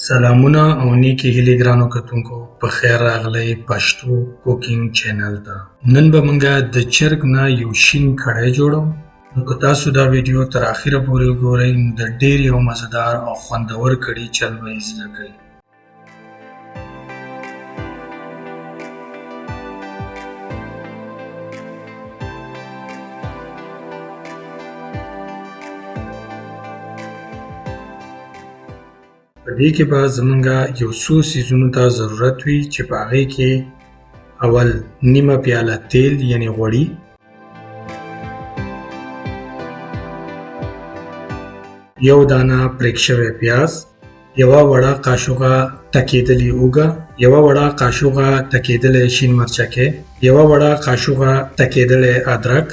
سلامونه او نیکې هیلې ګرانو کتونکو، په خیر راغلی پښتو کوکینګ چینل ته. نن به مونږه د چرګ نه یو شین کړی جوړو. نو که تاسو دا ویډیو تر اخره پورې وګورئ نو د ډیر یو مزیدار او خوندور کړي چل به یې زده کړئ. په دې کې به زمونږه یو څو څیزونو ته ضرورت وي چې په هغې کې اول نیمه پیاله تیل یعنی غوړي، یو دانه پرېک شوی پیاز، یوه وړه قاشوغه ټکېدلې اوږه، یوه وړه قاشوغه ټکېدلی شین مرچکی، یوه وړه قاشوغه ټکېدلی ادرک،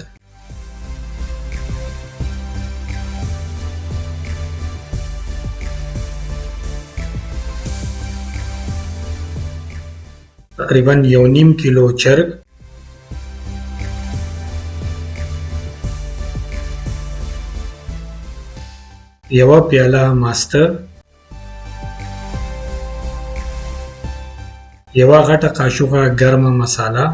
تقریبا 1.5 کیلو چرګ، یوه پیاله ماسته، یوه غټه قاشوغه ګرمه مساله،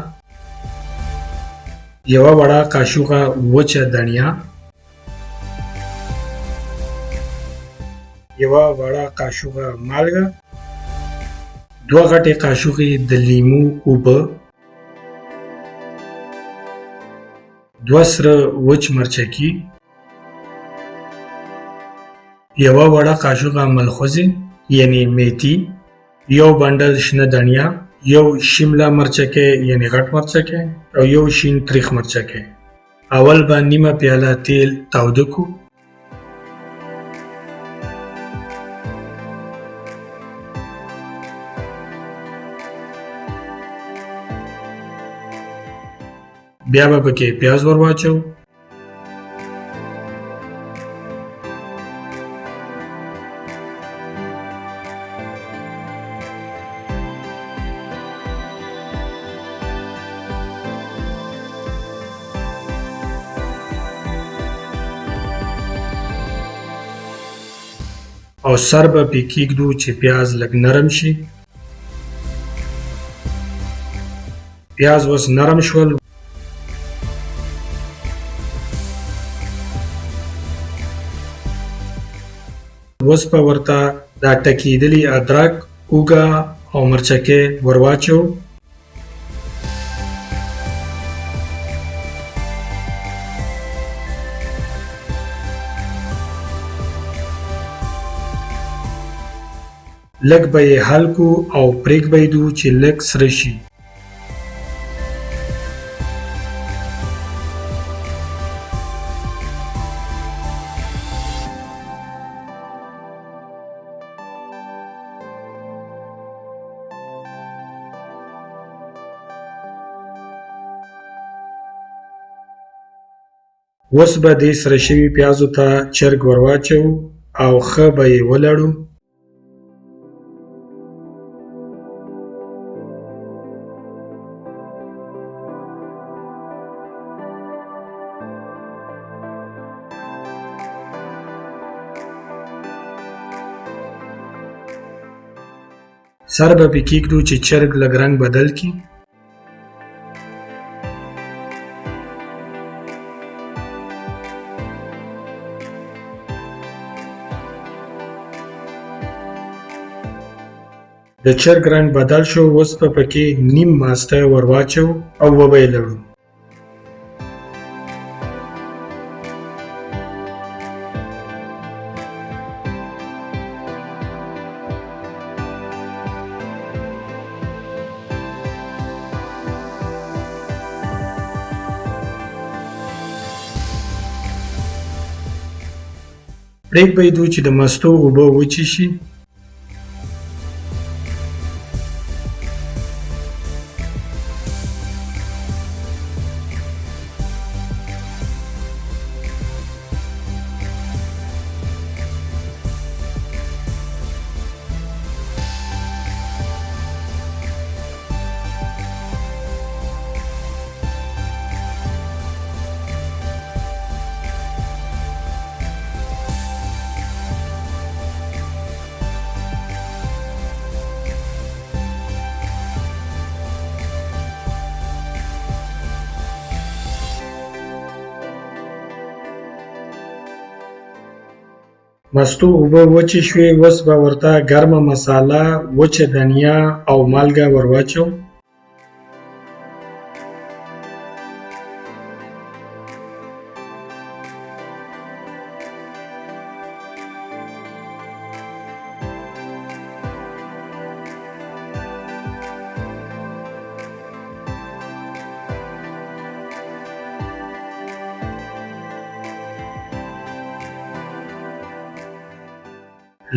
یوه وړه قاشوغه وچه دڼیا، یوه وړه قاشوغه مالګه، دوه غټې قاشوغې د لیمو اوبه، دوه سره وچ مرچکي، یوه وړه قاشوغه ملخوزې یعنی میتي، یو بنډل شنه دڼیا، یو شیمله مرچکی یعنی غټ مرچکی او یو شین تریخ مرچکی. اول به نیمه پیاله تیل تاوده کو. بیا به پکې پیاز ور واچو. او سر به پې کېږدو چې پیاز لږ نرم شي. پیاز اوس نرم شول. اوس به ورته دا ټکېدلي ادرک، اوږه او مرچکی ور واچوو. لږ به یې حل کو او پرېږ به یې دو چې لږ سره شي. اوس به دې سره شوي پیازو ته چرګ ور واچوو او ښه به یې ولړو. سر به پې کېږدو چې چرګ لږ رنګ بدل کړي. د چرګ رنګ بدل شو. اوس به پکې نیم ماسته ور واچوو او وبه یې لړو. پرېږ به یې دو چې د مستو اوبه وچې شي. مستو اوبه وچې شوې، اوس به ورته ګرمه مساله، وچه دنیا او مالګه ور واچوو.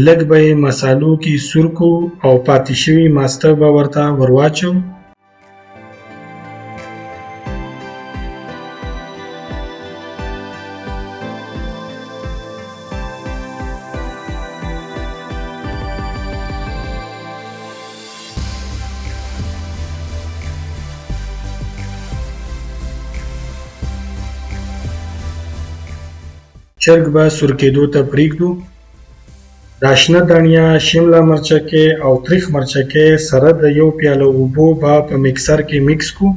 لږ به یې مسالو کې سور کو او پاتې شوي ماسته به ورته ورواچوو. چرګ به سور کېدو ته پرېږدو. دا شنه دڼیا، شمله مرچکې او تریخ مرچکې سره د یو پیاله اوبو به په مکسر کې مکس کو.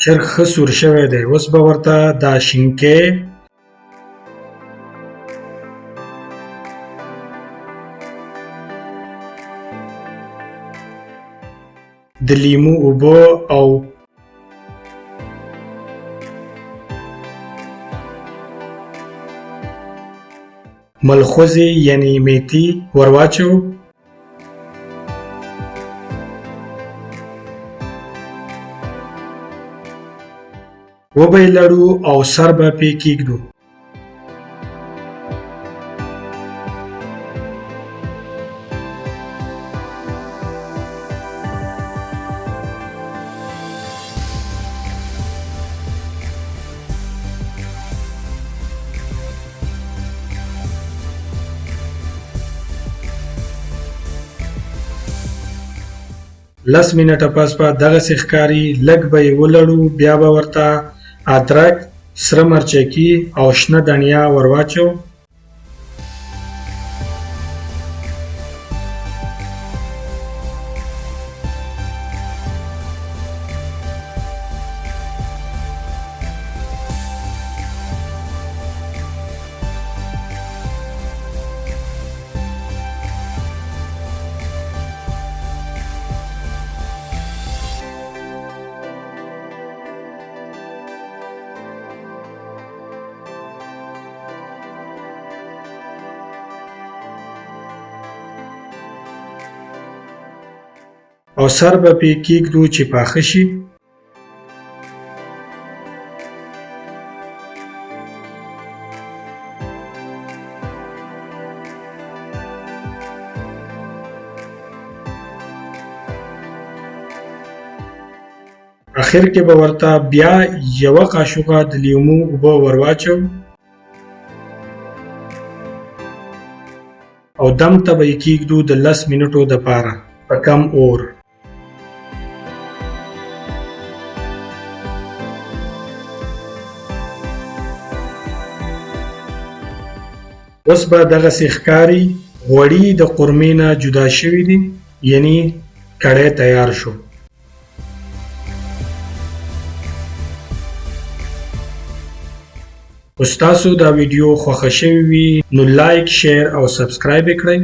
چرګ ښه سور شوی دی، اوس به ورته دا شینکی، د لیمو اوبه او ملخوزې یعنی میتي ورواچوو. وبه یې لړو او سر به پې کېږدو. لس منټه پس به دغسې ښکاري، لږ به یې ولړو، بیا به ورته ادرک، سره مرچکي او شنه دڼیا ورواچوو. او سر به پې کېږدو چې پاخه شي. اخر کې به ورته بیا یوه قاشوقه د لیمو اوبه ورواچوو او دم ته به یې کیږدو د 10 منټو دپاره په کم اور. اوس به دغسې ښکاري، غوړي د قورمې نه جدا شوي دي، یعنی کړی تیار شو. که ستاسو دا ویډیو خوښه شوې وي نو لایک، شیر او سبسکرایب یې کړئ.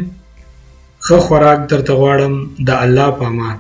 ښه خوراک درته غواړم. د الله په امان.